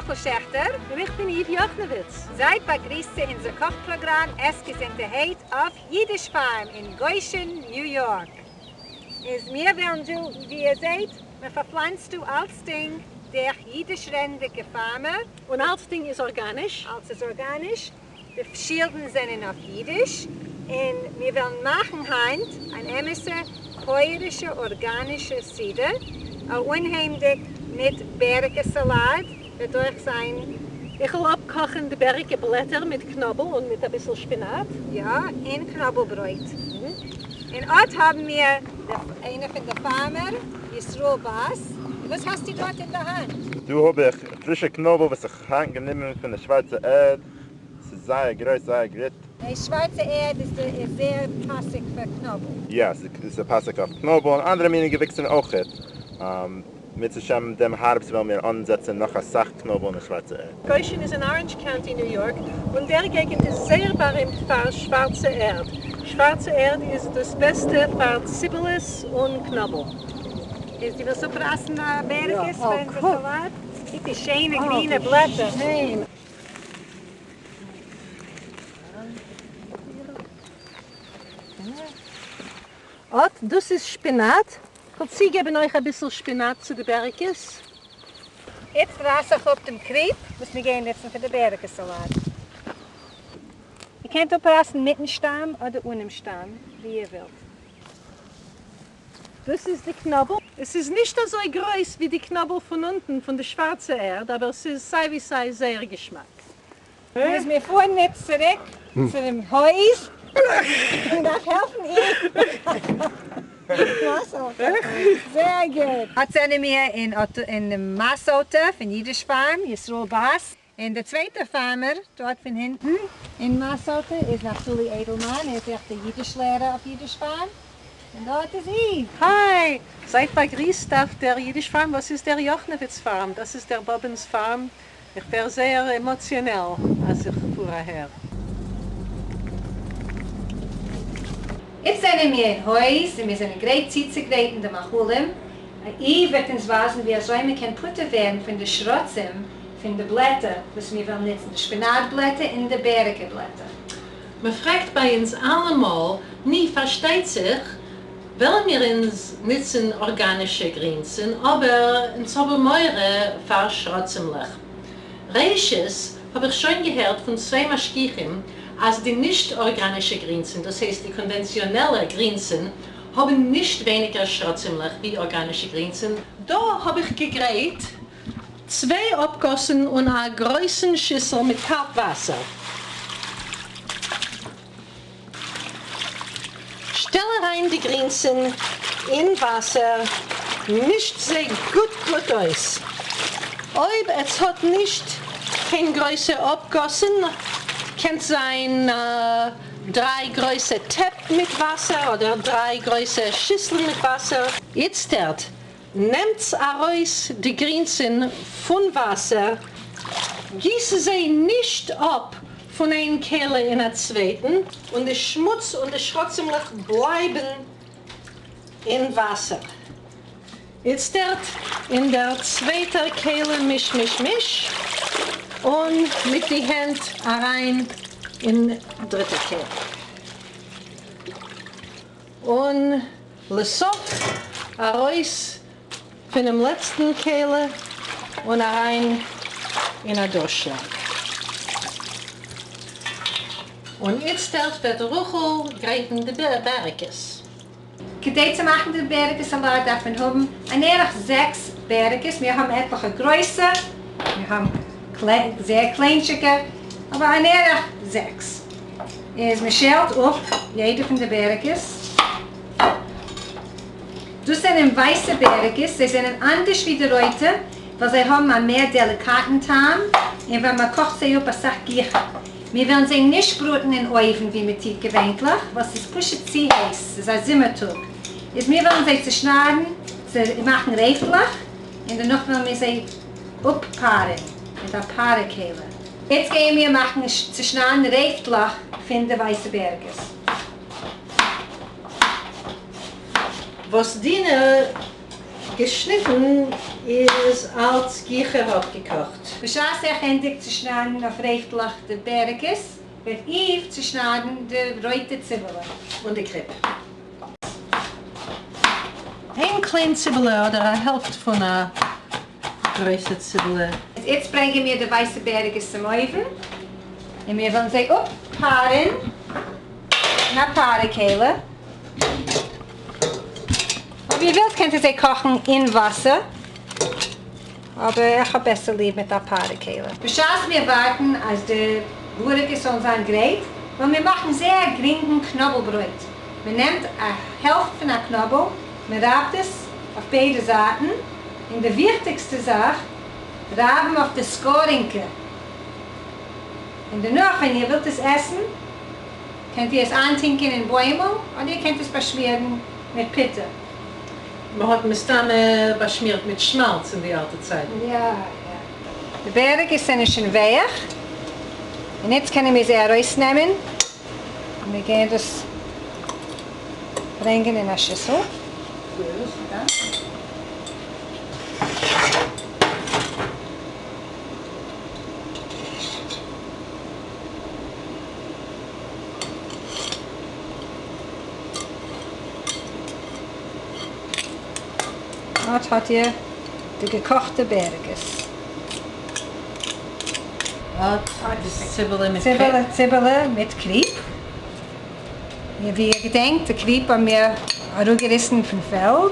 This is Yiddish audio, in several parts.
רחל שעכטער. און איך בין איוו יאכנעוויץ. זייט באגריסט צו אונזער קאך פראגראם עס געזונטערהייט אויף אידיש פארם אין גושן ניו יארק. איז מיר וועלן דא, ווי איר זעהט, מען פארפלאנצט דא אלצדינג דורך אידיש רעדנדיגע פארמער. און אלצדינג איז ארגאניש. אלץ איז ארגאניש, די שילדן זענען אויף אידיש, און מיר וועלן מאכן היינט אן אמת'ע פויערישע ארגאנישע סעודה, אנהייבנדיג מיט בעריקע סאלאד, וועט אויך זיין. איך וועל אפקאכן די בעריקע בלעטער מיט קנאבל און מיט אביסל שפינאט. יא, און קנאבל ברויט. און אט האבן מיר איינער פון די פארמער, ישראל באס. וואס האסטו דארט אין די האנט? דא האב איך פרישע קנאבל וואס איך היינט גענומען פון די שווארצע ערד. ס'איז זייער גרויס, זייער גוט. די שווארצע ערד איז זייער פאסיג פאר קנאבל. יא, ס'איז פאסיג אויף קנאבל און אנדערע מיני געוויקסן אויכעט. מירצעשעם דעם הארבסט וועלן מיר אנזעצן נאך אסאך קנאבל אין די שווארצע ערד. גושן איז אין אראנדזש קאונטי ניו יארק, און דער געגנט איז זייער בארימט פאר שווארצע ערד. שווארצע ערד איז דאס בעסטע פאר ציבעלעס און קנאבל. איז דו ווילסט אפרייסן בעריקעס פאר אונזער סאלאד? קוק די שיינע גרינע בלעטער. אט דאס איז שפינאט. כ'וועל צוגעבן אויך אביסל שפינאט צו די בעריקעס. איצט רייס איך אפ דעם קריפ וואס מיר גייען נוצן פאר די בעריקע סאלאד. איר קענט אפרייסן מיטן שטאם אדער אנעם שטאם, ווי איר ווילט. דאס איז די קנאבל. עס איז נישט אזוי גרויס ווי די קנאבל פון אונטן פון די שווארצע ערד, אבער ס'איז סיי ווי סיי זייער געשמאק. איז מיר פארן איצט צוריק צו דעם הויז און דארף העלפן איר. זייער גוט. אט זענען מיר אין דעם מאסאוטע פון אידיש פארם, ישראל באס. און דער צווייטער פארמער דארט פון הינטן אין מאסאוטע איז נפתלי איידלמאן, ער איז אויך דער אידיש לערער אויף אידיש פארם. און דארט איז איוו. היי! זייט באגריסט אויף דער אידיש פארם. וואס איז דער יאכנעוויץ פארם? דאס איז דער באבענס פארם. איך ווער זייער עמאציאנעל אז איך פאר אהער. איצט זענען מיר אין הויז און מיר זענען גרייט צוצוגרייטן די מאכלים. איוו וועט אונז ווייזן ווי אזוי מען קען פטור ווערן פון די שרצים פון די בלעטער וואס מיר וועלן נוצן, די שפינאט בלעטער און די בעריקע בלעטער. מען פרעגט ביי אונז אלעמאל, ני פארשטייט זיך וועלן מיר אונז נוצן ארגאנישע גרינסן, אבער אונז האבן מורא פאר שרצים'לעך. ראשית האב איך שוין געהערט פון צוויי משגיחים אז די נישט ארגאנישע גרינסן, דאס הייסט די קאנווענציאנעלע גרינסן, האבן נישט ווייניגער שרצים'לעך ווי ארגאנישע גרינסן. דא האב איך געגרייט צוויי אפגאסן און א גרויסן שיסל מיט קאלט וואסער. שטעל אריין די גרינסן אין וואסער, מישט זיי גוט גוט אויס. אויב עטס האט נישט קיין גרויסע אפגאסן, קענט זיין דריי גרויסע טעפ מיט וואסער אדער דריי גרויסע שיסלן מיט וואסער. איצטערט נעמטס ארויס די גרינסן פון וואסער, גיסט זיי נישט אפ פון איין כלי אין א צווייטן, און די שמוץ און די שרצים'לעך בלייבן אין וואסער. איצטערט אין דער צווייטער כלי מיש מיש מיש, און מיט די הענט אריין אין דריטע כלי. און לסוף ארויס פונעם לעצטן כלי און אריין אין א דורשלאג. און איצטערט וועט רחל גרייטן די בעריקעס. כדי צו מאכן די בעריקע סאלאט דארף מען האבן אן ערך זעקס בעריקעס, מיר האבן עטליכע גרויסע, מיר האבן זייער קליינטשיגע, אבער אן ערך זעקס. איז מען שעלט אפ יעדע פון די בעריקעס. דאס זענען ווייסע בעריקעס, זיי זענען אנדערש ווי די רויטע ווייל זיי האבן א מער דעליקאטן טעם און ווייל מען קאכט זיי אפ אסאך גיכער. מיר וועלן זיי נישט בראטן אין אויוון ווי מען טוט געווענטליך ווייל ס'איז פשוט צו הייס, ס'איז א זומער טאג, איז מיר וועלן זיי צושניידן, צו מאכן רעפלעך, און דערנאך וועלן מיר זיי אפפארען מיט א פארע כלי. יעצט גייען מיר מאכן צושניידן רעפטלעך פון די ווייסע בעריקעס. וואס דינער געשניטן איז אלץ גיכער אפגעקאכט. בשעת איך ענדיג צו שניידן אויף רעפטלעך די בערעקעס, וועט איוו צושניידן די רויטע ציבעלע. און די קריפ. איין קליין ציבעלע אדער א העלפט פון א גרויסע ציבעלע. איצט ברענגען מיר די ווייסע בערעקעס צום אויוון, און מיר וועלן זיי אפפארען אין א פארע-כלי. אויב איר ווילט קענט איר זיי קאכן אין וואסער, אבער איך האב בעסער ליב מיט א פארע-כלי. בשעת מיר ווארטן אז די בוריקעס זאלן זיין גרייט, וועלן מיר מאכן זייער א גרינגן קנאבל ברויט. מען נעמט א העלפט פון א קנאבל, מען רייבט עס אויף ביידע זייטן, און די וויכטיגסטע זאך, רייבן אויף די סקארינקע. און דערנאך ווען איר ווילט עס עסן, קענט איר עס איינטונקען אין בוימל, אדער איר קענט עס באשמירן מיט פוטער. מען האט מסתמא באשמירט מיט שמאלץ אין די אלטע צייטן. יא יא. די בערעקעס זענען שוין ווייך, און איצט קענען מיר זיי ארויסנעמען, און מיר גייען דאס ברענגען אין א שיסל. אט האט איר די געקאכטע בערעקעס. אט די ציבעלע מיט קריפ. ציבעלע מיט קריפ. און ווי איר געדענקט, די קריפ האבן מיר אראפגעריסן פון פעלד.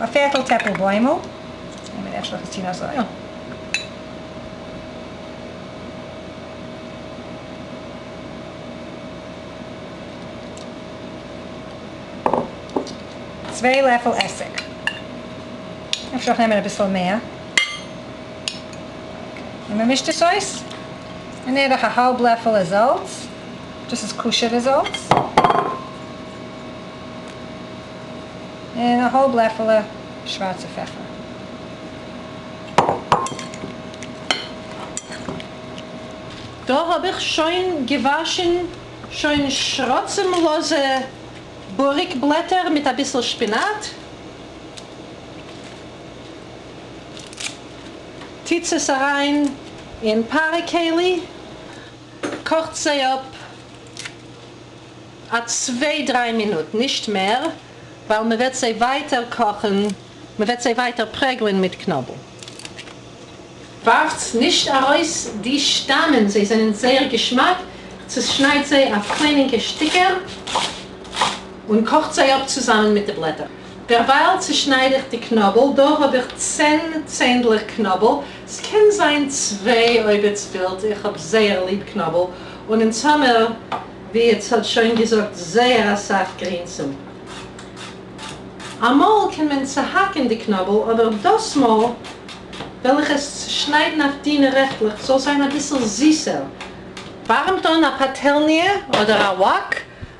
א פערטל טעפל בוימל, און מען אפשר עס טון אזוי. צוויי לעפל עסיג. אפשר אויך נעמען אביסל מער. און מען מישט עס אויס. און בערך א האלב לעפעלע זאלץ. דאס איז כשר'ע זאלץ. און א האלב לעפעלע שווארצע פעפער. דא האב איך שוין געוואשן שוין שרצים'לאזע בוריק בלעטער מיט אביסל שפינאט. טוטס עס אריין אין פארע כלי. קאכט זיי אפ א צוויי דריי מינוט, נישט מער, ווייל מען וועט זיי ווייטער קאכן, מען וועט זיי ווייטער פרעגלען מיט קנאבל. ווארפטס נישט ארויס די שטאמען, זיי זענען זייער געשמאק, צושניידט זיי אויף קליינינקע שטיקער און קאכט זיי אפ צוזאמען מיט די בלעטער. דערווייל צושנייד איך די קנאבל, דא האב איך צען צענדלעך קנאבל, ס'קען זיין צוויי אויב עטס ווילט, איך האב זייער ליב קנאבל, און אין זומער ווי עטס האט שוין געזאגט זייער אסאך גרינסן. אמאל קען מען צוהאקן די קנאבל אבער דאס מאל וועל איך עס צושניידן אויף דינע רעפטלעך ס'זאל זיין אביסל זיסער. ווארעמט אן א פאטעלניע אדער א wok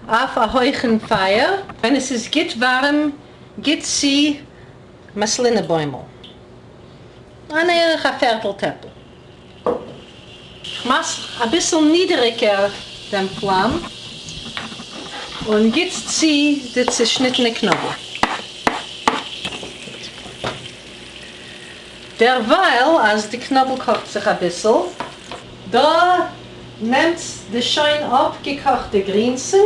אויף א הויכן פייער, ווען עס איז גוט ווארעם גיט צו מאסלינע בוימל. אן ערך א פערטל טעפל. כ'מאך אביסל נידעריגער דעם פלאם און גיט צו די צעשניטענע קנאבל. דערווייל אז די קנאבל קאכט זיך אביסל, דא נעמט די שוין אפגעקאכטע גרינסן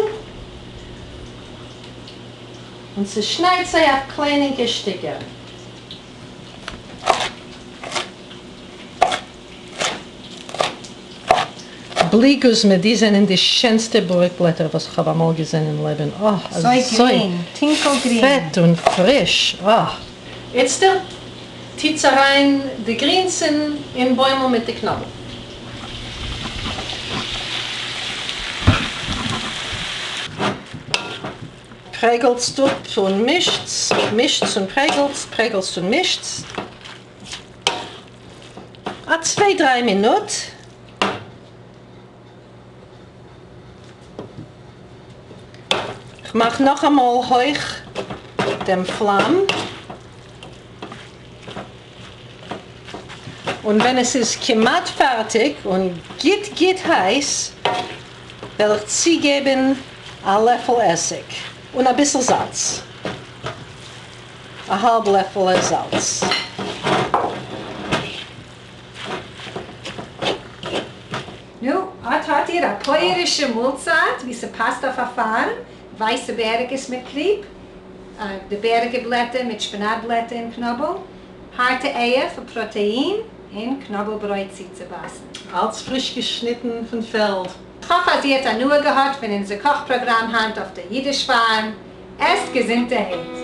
און צעשניידט זיי אויף קליינינקע שטיקער. בלי גוזמא, די זענען די שענסטע בוריק בלעטער וואס כ'האב אמאל געזען אין לעבן, אה, אזוי גרין, טונקל גרין. פעט און פריש, אה. איצטערט טוטס אריין די גרינסן אין בוימל מיט די קנאבל. פרעגלטס אפ און מישטס, מישטס און פרעגלטס, פרעגלטס און מישטס. א צוויי דריי מינוט. כ'מאך נאכאמאל הויך דעם פלאם. און ווען עס איז כמעט פארטיג און גוט גוט הייס, וועל איך צוגעבן א לעפל עסיג און אביסל זאלץ, א האלב לעפעלע זאלץ. נו, אט האט איר א פויערישע מאלצייט ווי ס'פאסט אויף א פארם, ווייסע בערעקעס מיט קריפ, די בערעקע בלעטער מיט שפינאט בלעטער און קנאבל, הארטע אייער פאר פראטעין, און קנאבל ברויט צוצובייסן. אלץ פריש געשניטן פון פעלד. כ'האף אז איר האט הנאה געהאט פון אונזער קאך פראגראם היינט אויף דער אידיש פארם. עסט געזונטערהייט!